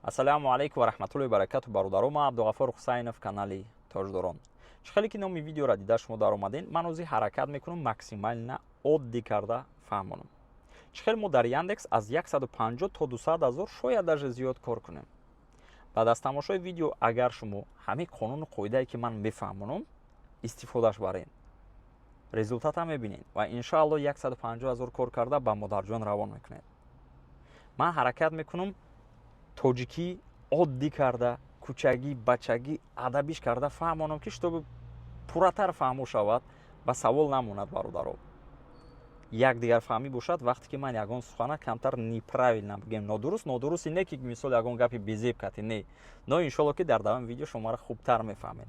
Ассалому алайкум ва раҳматуллоҳи баракату, бародаро. Ман Абдуғаффор Ҳусайнов, канали Тоҷдорон. Чӣ хеле ки номи видеоро дида шумо даромадем, ман ҳозир ҳаракат мекунам максимально оддӣ карда фаҳмонам, чӣ хел мо дар Яндекс аз 150 то 200 ҳазор, шояд даже зиёд кор кунем. Баъд аз тамошои видео, агар шумо ҳамин қонуну қоидае, ки ман мефаҳмонам, истифодаш барен, результата мебинед ва иншоалло 150 ҳазор кор карда ба модарҷон равон мекунед. Ман ҳаракат мекунам тоҷикӣ оддӣ карда, кӯчагӣ, бачагӣ, адабиш карда фаҳмонам, ки чтобы пурратар фаҳмо шавад, ба савол намонад, бародаро, якдигарфаҳмӣ бошад. Вақте ки ман ягон сухана камтар неправильно бигем, нодуруст, нодурусти не ки мисол ягон гапи безеб кати, не, но иншолло ки дар давоми видео шуморо хубтар мефаҳмед.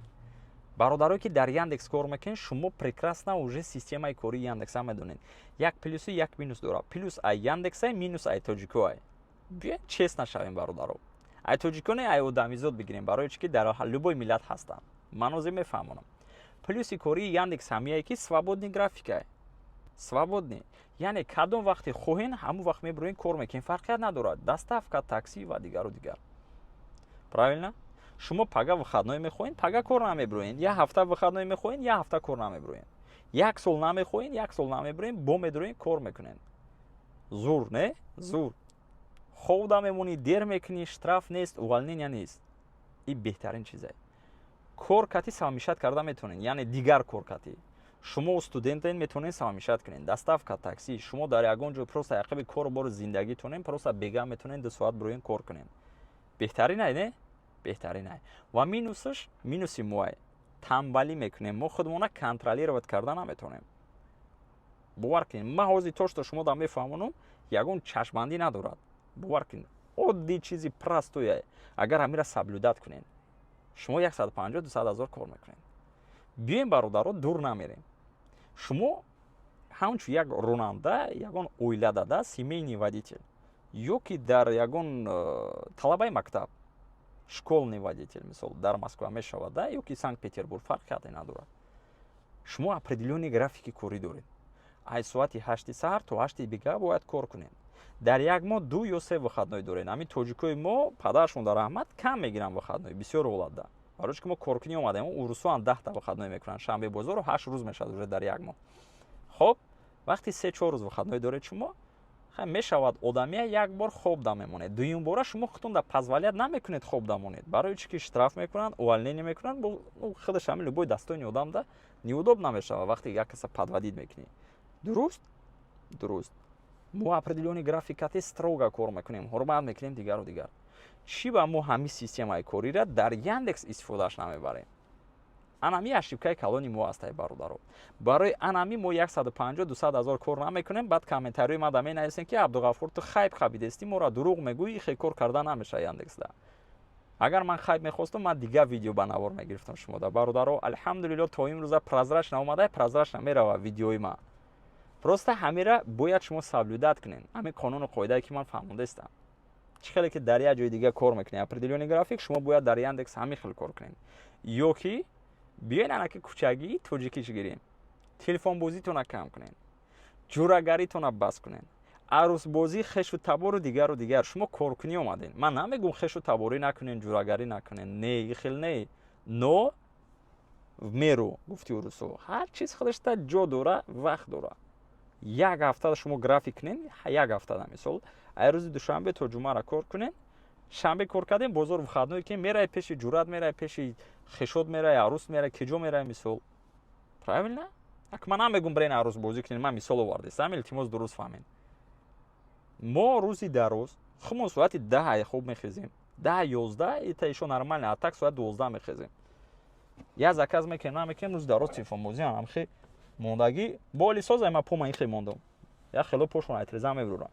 Бародарое ки дар Яндекс кор мекунед, шумо прекрасно уже системаи кории Яндекса медонед. Як плюсу як минус дорад. Плюс ай Яндексай, минус ай тоҷикоай. Биёед, честно шавем, бародаро. Ай тоҷиконе, ай одамизод бигирем, барои чӣ ки дар любой миллат ҳастанд. Ман ҳозир мефаҳмонам. Плюси кории Яндекс ҳамияе, ки свободный графикай. Свободный яъне кадом вақте хоҳен, ҳамон вақт мебироен, кор мекунед, фарқият надорад: доставка, такси ва дигару дигар. Правильно? Шумо пага выходной мехоҳед, пага кор намебироен. Як ҳафта выходной мехоҳед, як ҳафта кор намебироен. Як сол намехоҳед, як сол намебироен, бо медироен, кор мекунед. Зур, не зур? Ховда мемонӣ, дер мекунӣ, штраф нест, увольнения нест. И беҳтарин чизе, кор кати совмещать карда метавонед, яъне дигар кор кати. Шумо студентен, метавонед совмещать кунед: доставка, такси. Шумо дар ягон ҷой просто ақиби кору бори зиндагитонем, просто бега метавонед 2 соат бироен, кор кунед. Беҳтаринай, не? Беҳтаринай. Ва минусаш, минуси моай: тамбалӣ мекунем, мо худмона контролировать карда наметавонем. Бовар кунед, ман ҳозир то что шумо да мефаҳмонам, ягон чашмбандӣ надорад. Бовар кунед, оддӣ, чизи простое. Агар ҳамира соблюдать кунед, шумо 150, 200 ҳазор кор мекунед. Биёем, бародаро, дур намерем. Шумо ҳамчун як ронанда, ягон оила дада, семейный водитель, ё ки дар ягон талабаи мактаб, школьный водитель, мисол, дар Москва мешавад да ё ки Санкт Петербург, фарқияте надорад. Шумо определённый графики корӣ доред: аз соати 8-и саҳар то 8-и бега бояд кор кунед. Дар як моҳ ду ё се выходной доред. Ҳамин тоҷикои мо, падарашон дар раҳмат, кам мегиранд выходной, бисёр ҳолатда, барои ки мо коркунӣ омадаем. Урусоам 10-та выходной мекунанд, шанбе бозору 8 рӯз мешавад уже дар як моҳ. Хоб, вақти 3-4 рӯз выходной доред шумо, мешавад, одамия як бор хоб да мемонед, дуюмбора шумо худтон да позволять намекунед хоб да монед, барои чӣ ки штраф мекунанд, увольнение мекунанд. Худаш ҳамин любой достойный одам да неудобно мешавад, вақте як каса подводить мекунӣ. Дуруст, дуруст. Мо определённый графикати строго кор мекунем, ҳурмат мекунем, дигару дигар. Чӣ ба мо ҳамин системаи корира дар Яндекс истифодааш намебарем? Анами ошибкаи калони мо астай, бародаро. Барои анами мо 150, 200 ҳазор кор намекунем. Баъд комментариҳои мада менависем, ки Абдуғафур, ту хайп хабидестӣ, моро дурӯғ мегӯӣ, хе кор карда намеша Яндексда. Агар ман хайп мехостам, ман дигар видео ба навор мегирифтам шумода. Бародаро, алҳамдулилло, то имрӯза прозрачно омада, прозрачно мерава видеои ма. Просто ҳамира бояд шумо соблюдать кунед, ҳамин қонуну қоидае, ки ман фаҳмондаистам. Чӣ хеле ки дар як ҷои дига кор мекунед, определённый график, шумо бояд дар Яндекс ҳамин хел кор кунед. Ё ки биёед, анаки кӯчагии тоҷикиш гирем: телефонбозитона кам кунед, ҷурагаритона бас кунед, арӯсбозӣ, хешу табору дигару дигар. Шумо коркунӣ омадем. Ман намегӯм хешу таборӣ накунен, ҷурагарӣ накунен, не, хел не, но в меру, гуфти урусо. Ҳар чиз худашта ҷо дора, вақт дора. Як ҳафта шумо график кунед, як ҳафтада, мисол, ай рӯзи душанбе то ҷумъара кор кунед. Шанбе кор кардем, бозор выходной ки мерай, пеши ҷурат мерай, пеши хешод мерай, арӯс мерай, киҷо мерай, мисол. Правильно? Ак ман намегум брен арӯс бозӣ кунед, ман мисол овардестам, илтимос, дуруст фаҳмед. Мо рӯзи дароз хумон соати 10 хоб мехезем, 10, 11, это ещё нормально, а так соати 12 мехезем, як заказ мекунем, намекунем, рӯзи дароз телефонбозӣ ҳамхе мондагӣ боли созай. Ма пома ихе мондам, як хело пошон айтреза мебурам.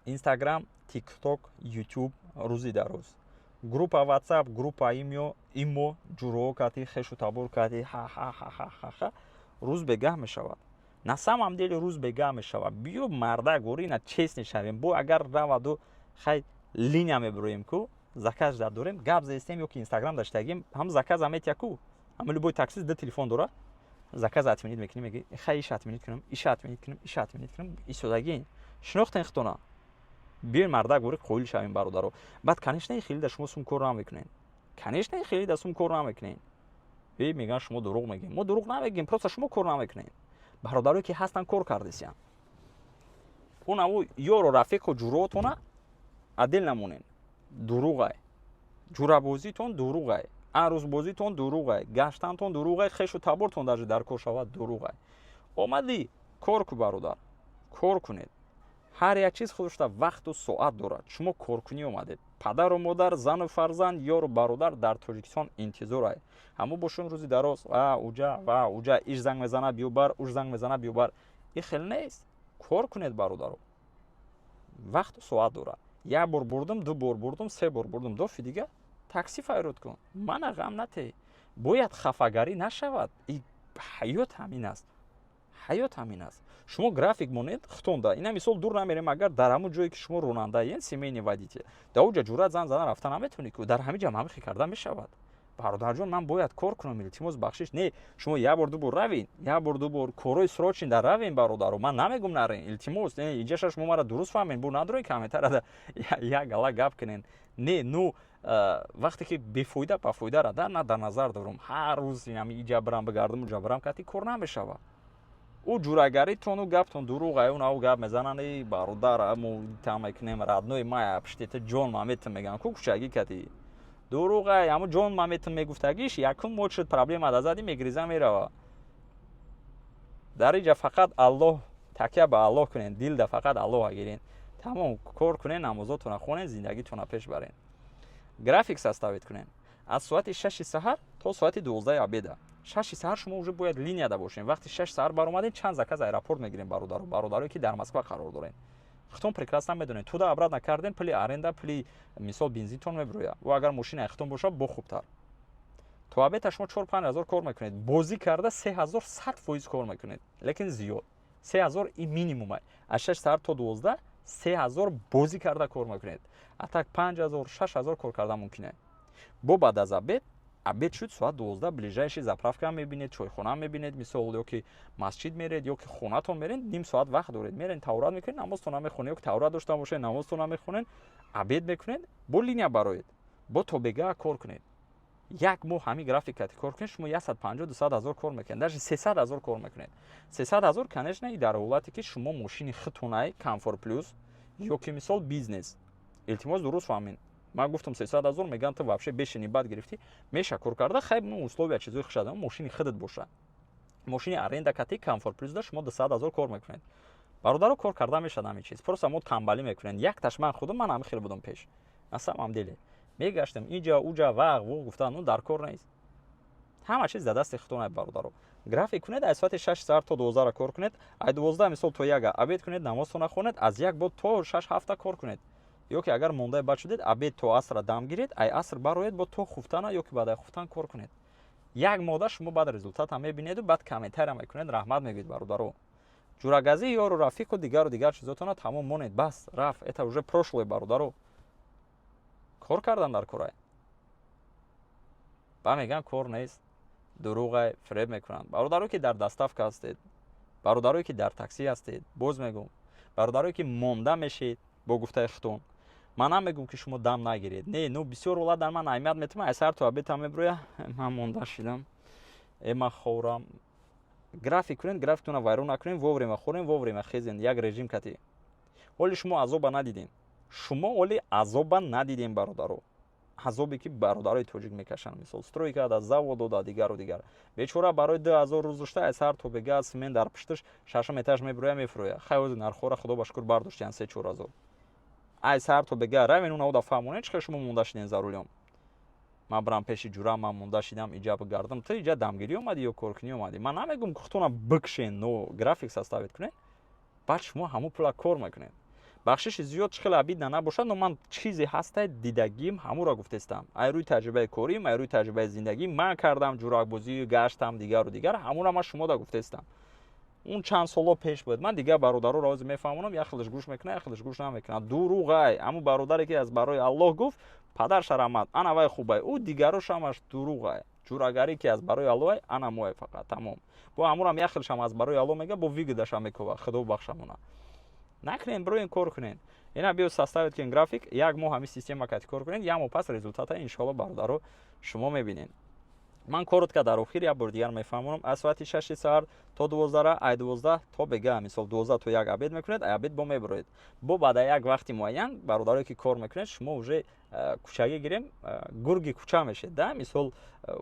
Инстаграм, Тикток, Ютуб, рӯзи дароз группа Ватсап, группа Имо, ҷуроҳо кати, хешу табор кати, ха-ха-ха-ха-ха, рӯз бегаҳ мешавад. На самом деле рӯз бегаҳ мешавад. Биё, мардак, орина честный шавем. Бо агар раваду хай линия мебироем ку, заказ да дорем, гап зестем ё ки Инстаграм даштагим, ҳам заказа метия ку. Ҳама любой таксист ду телефон дора, заказ отменить мекунӣ, меги: хай, иша отменить кунам, иша отменить кунам, иша отменить кунам. Исодагӣ шинохтен худтона. Биёен, мардак вори қоил шавем, бародаро. Баъд, конечно, хеле да шумо сум кор намекунед, конечно, хеле да сум кор намекунед. Е, мегӯян, шумо дурӯғ мегӯем. Мо дурӯғ намегӯем, просто шумо кор намекунед. Бародарое ки ҳастанд, кор кардесиян. Унаву ёру рафиқу ҷуроотона адил намонен. Дурӯғай ҷурабозитон, дурӯғай арӯзбозитон, дурӯғай гаштантон, дурӯғай хешу табортон даже дар кор шавад, дурӯғай. Омадӣ, кор ку, бародар, кор кунед. Ҳар як чиз худашта вақту соат дорад. Шумо коркунӣ омадед. Падару модар, зану фарзанд, ёру бародар дар Тоҷикистон интизорай. Ҳамо бошун рӯзи дароз ва уҷа ва уҷа, иш занг мезана, биёбар, уш занг мезана, биёбар. И хел нест. Кор кунед, бародаро, вақту соат дорад. Як бор бурдум, ду бор бурдум, се бор бурдум, дофи дига такси файрод кун, мана ғам нате. Бояд хафагарӣ нашавад. И ҳаёт ҳамин аст, ҳаёт ҳамин аст. Шумо график монед хутонда. Ина мисол, дур намерем, агар дар ҳамон ҷое ки шумо ронандаен, семейный водитель, дар оҷа ҷуръат зан зана рафта наметавонӣ ку. Дар ҳамин ҷа ҳамихе карда мешавад. Бародарҷон, ман бояд кор кунам, илтимос, бахшиш. Не, шумо як бор, ду бор равен, як бор, ду бор корҳои срочный дар равен, бародаро. Ман намегум нарен, илтимос. Иҷаша шумо мара дуруст фаҳмед, бу надорен комментарияда як гала гап кунен. Не, ну вақте ки бефоида ба фоидара дар на дар назар дорум, ҳар рӯз инами иҷа бирам, бигардам, уҷа бирам, кати кор намешавад. Ӯ ҷурагаритону гаптон дурӯғ. Ун ау гап мезананд: «Эй бародар, мо та мекунем, родной мая, пиштета ҷон маметон», мегӯянд ку кӯчагӣ кати. Дурӯғай. Ҳамо ҷон маметон мегуфтагиш якум мо шуд, проблема да зади, мегриза, мерава. Дар иҷа фақат Аллоҳ, такя ба Аллоҳ кунен, дилда фақат Аллоҳ гирен, тамом. Кор кунен, намозотона хонен, зиндагитона пеш барен. График составить кунен аз соати 6-и саҳар то соати 12-аи обеда. 6-и саҳар шумо уже бояд линияда бошем. Вақти 6 саҳар баромадем, чанд заказ аэропорт мегирем, бародаро. Бародарое ки дар Москва қарор дорем, хитон прекрасно медонед, туда обратно кардем, пули аренда, пули, мисол, бензинтон мебирояд. Ва агар мошина хитон бошад, бо хубтар. То обеда шумо 4-5 ҳазор кор мекунед, бозӣ карда 3000 100% кор мекунед, лекин зиёд 3000 и минимума. Аз 6 саҳар то 12 3000 бозӣ карда кор мекунед, а так 5000, 6000 кор карда мумкин. Бо баъд аз обед, обед шуд соат 12, ближайший заправка мебинед, чойхона мебинед, мисол, ё ки масҷид меред, ё ки хонатон меред. Ним соат вақт доред, мерен, таҳорат мекунед, намозтона мехонед, ё ки таҳорат дошта бошед, намозтона мехонед, обед мекунед, бо линия бароед, бо то бегаҳ кор кунед. Як моҳ ҳамин график кати кор кунед, шумо 150, 200 ҳазор кор мекунед, даже 300 ҳазор кор мекунед. 300 ҳазор, конечно, и дар ҳолате ки шумо мошини хитонай, комфорт плюс ё ки, мисол, бизнес. Илтимос, дуруст фаҳмед. Ман гуфтам 300 ҳазор, мегӯям, ту вообще бешини бад гирифтӣ. Меша кор карда, хайб, ну, условия, чизои хушада, мошини худат боша. Мошини аренда кати, комфорт плюс да шумо 200 ҳазор кор мекунед, бародаро. Кор карда мешад ҳамин чиз, просто мо тамбалӣ мекунем. Якташ ман худам, ман ҳами хел будам пеш. На самом деле мегаштем иҷа, уҷа, вағ вуғ гуфтан, ну, дар кор нест. Ҳама чиз дар дасти худтон, бародаро. График кунед: аз соати 6 саҳар то 12-ра кор кунед, ай 12, мисол, то 1 обед кунед, намозтона хонед, аз 1 бо то 6, 7 кор кунед. Ё ки агар мондаи бад шудед, обед то асра дам гиред, ай аср бароед, бо то хуфтана ё ки баъд ай хуфтан кор кунед. Як моҳда шумо баъд результат ам мебинеду, баъд комментария мекунед, раҳмат мегӯед. Бародаро, ҷурагазӣ, ёру рафиқу дигару дигар чизотона тамом монед, бас, рафт, это уже прошлое, бародаро. Кор кардан дар корай ба мегӯянд кор нест, дурӯғай, фиреб мекунанд. Бародарое ки дар доставка ҳастед, бародарое ки дар таксӣ ҳастед, боз мегӯм, бародарое ки монда мешед, бо гуфтаи хитон, ман намегӯм ки шумо дам нагиред. Не, ну, бисёр ҳолат дар ман аҳамият метавам. Ай сар то обедам мебироя: «Ман монда шидам, э, ман хӯрам». График кунед, графиктона вайрон накунед, вовремя хӯрем, вовремя хезен, як режим кати. Ҳоли шумо азоба надидем, шумо ҳоли азоба надидем, бародаро. Азобе ки бародарои тоҷик мекашанд, мисол, стройка да, заводо да, дигару дигар. Бечора барои 2000 рӯз дошта, ай сар то бега смен дар пушташ, шашум этаж мебироя, мефурӯя. Хай, ози нархҳоро, худо ба шукр, бардоштиян 3-4 ҳазор. Ай сар то бега равен, унаода фаҳмонед, чӣ хел шумо монда шиден за рулём. «Ман бирам пеши ҷурам, ман монда шидам, иҷа бигардам». Ту иҷа дамгирӣ омадӣ ё коркунӣ омадӣ? Ман намегӯм ки худтона бикшен, но график составить кунед, баъд шумо ҳамун пула кор мекунед. Бахшиши зиёд, чӣ хеле обидно набошад, но ман чизе ҳаста, дидагим, ҳамуро гуфтестам. Ай рӯи таҷрибаи корим, ай рӯи таҷрибаи зиндагӣ, ман кардам ҷуракбозӣ, гаштам, дигару дигар, ҳамуро ман шумода гуфтестам. Он чанд соло пеш буд. Ман дигар бародароро ҳозир мефаҳмонам, як хелаш гӯш мекунад, як хелаш гӯш намекунад. Дурӯғай. Ҳамун бародаре ки аз барои Аллоҳ гуфт, падар шарамад, ана вай хубай, ӯ дигарош ҳамаш дурӯғай. Ҷурагарӣ ки аз барои Аллоҳай, ана моай фақат, тамом. Бо ҳамурам як хелшам аз барои Аллоҳ мега, бо выгода ша мекова. Худо бахшамона. Накунен, бироен, кор кунен. Ина биё, составить кунед график, як моҳ ҳамин система кати кор кунед, як моҳ пас результата, иншоалло, бародаро, шумо мебинед. Ман коротко дар охир як бор дигар мефаҳмонам: аз соати 6-и саҳар то 12-ра, ай 12 то бега, мисол, 12 то 1 обед мекунед, ай обед бо мебироед. Бо баъда як вақти муайян, бародарое ки кор мекунед, шумо уже, кӯчагӣ гирем, гурги кӯча мешед да. Мисол,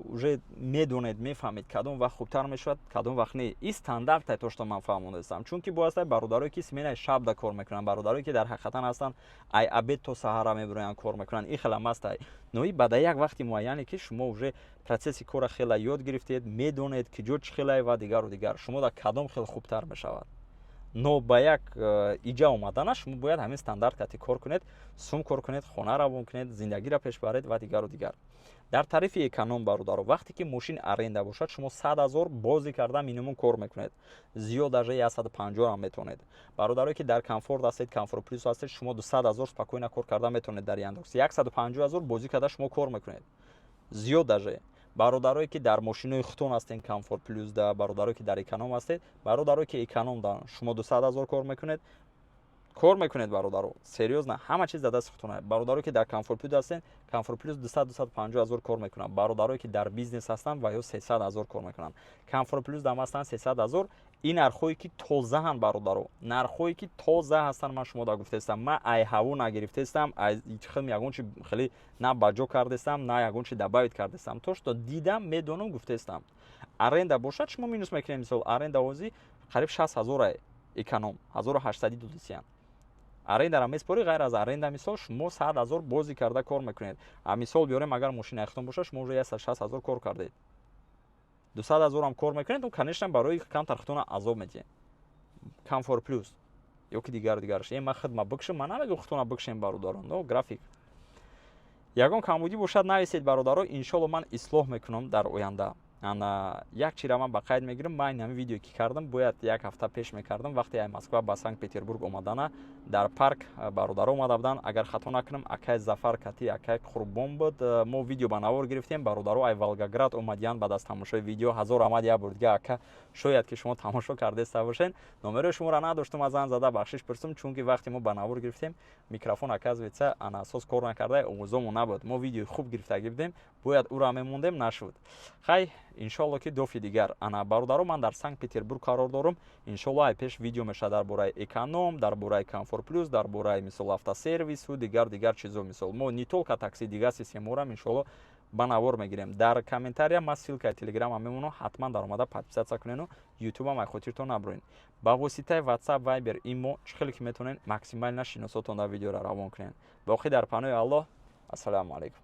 уже медонед, мефаҳмед, кадом вақт хубтар мешавад, кадом вақт не. И стандарте, то что ман фаҳмондаистам, чунки бояд бародарое ки сменаи шабда кор мекунанд, бародарое ки дар ҳақиқатан ҳастанд, ай обед то саҳара мебироянд, кор мекунанд, ин хелам ҳастай. Но и баъда як вақти муайяне ки шумо уже процесси кора хела ёд гирифтед, медонед, ки ҷо чӣ хелае ва дигару дигар, шумо дар кадом хел хубтар мешавад. Но ба як иҷа омадана шумо бояд ҳамин стандарт кати кор кунед, сум кор кунед, хона равон кунед, зиндагиро пеш баред ва дигару дигар. Дар тарифи эконом, бародаро, вақте ки мошин аренда бошад, шумо 100 000 бозӣ карда минимум кор мекунед, зиёд даже 150 ам метавонед. Бародарое ки дар комфорт ҳастед, комфорт плюс ҳастед, шумо 200 000 спокойно кор карда метавонед. Дар Яндекс 150 000 бозӣ карда шумо кор мекунед, зиёд даже. Бародарое ки дар мошинои хутон ҳастед, комфорт плюс да, бародарое ки дар эконом ҳастед, бародарое ки эконом да, шумо 200 000 кор мекунед, кор мекунед. Бародаро, серьёзно, ҳама чиз дар дасти худтон. Бародарое ки дар комфорт плюс ҳастед, комфорт плюс 200-250 ҳазор кор мекунанд. Бародарое ки дар бизнес ҳастанд ва ё 300 000 кор мекунанд, комфорт плюс дам ҳастанд, 300 000. Ин нархҳое ки тозаанд, бародаро, нархҳое ки тоза ҳастанд, ман шумо да гуфтаистам. Ман ай ҳаво нагирифтаистам, ай хел ягон чи хеле на баҷо кардастам, на ягон чи добавить кардастам. То что дидам, медонам, гуфтаистам. Аренда бошад, шумо минус мекунед. Мисол, аренда озӣ қариб 60 ҳазора, эконом 1800 додисиян. Арендара меспорӣ, ғайр аз аренда, мисол, шумо 100 000 бозӣ карда кор мекунед. А мисол биёрем, агар мошини ахтон бошад, шумо уже 160 000 кор кардед, 200 ҳазорам кор мекунед. Ну, конечно, барои камтар худтона азоб медиҳед. Комфорт плюс ё ки дигар дигараш, ман хидма бикшам, ман намегӯм худтона бикшем, бародарон, но график. Ягон камбудӣ бошад, нависед, бародаро, иншолло, ман ислоҳ мекунам дар оянда. Ана як чира ман ба қайд мегирам: ман ҳамин видео ки кардам, бояд як ҳафта пеш мекардам. Вақте ай Москва ба Санкт Петербург омадана, дар парк бародаро омада буданд, агар хато накунам, акай Зафар кати акай Қурбон буд, мо видео ба навор гирифтем. Бародаро ай Волгоград омадиянд. Баъд аз тамошои видео ҳазор омад як бор дига. Ака, шояд ки шумо тамошо кардаиста бошед, номерои шуморо надоштум, аз зан зада бахшиш пурсум, чунки вақте мо ба навор гирифтем, микрофон, оказывается, ана асос кор накарда, овозомо набуд. Мо видеои хуб гирифтагӣ будем, бояд ӯро мемондем, нашуд. Хай, иншолло, ки дофи дигар. Ана, бародаро, ман дар Санкт Петербург қарор дорам. Иншолло, ай пеш видео мешавад дар бораи эконом, дар бораи комфорт плюс, дар бораи, мисол, автосервису дигар дигар чизо. Мисол, мо не только такси, дигар системаорам, иншолло, ба навор мегирем. Дар комментария ман ссылкаи телеграма мемонам, ҳатман дар омада подписаться кунену ютубам ай хотиртон набурен. Ба воситаи WhatsApp, Viber, имо, чӣ хеле ки метавонед, максимально шиносотон дар видеоро равон кунед. Боқӣ дар паноҳи Аллоҳ. Ассалому алайкум.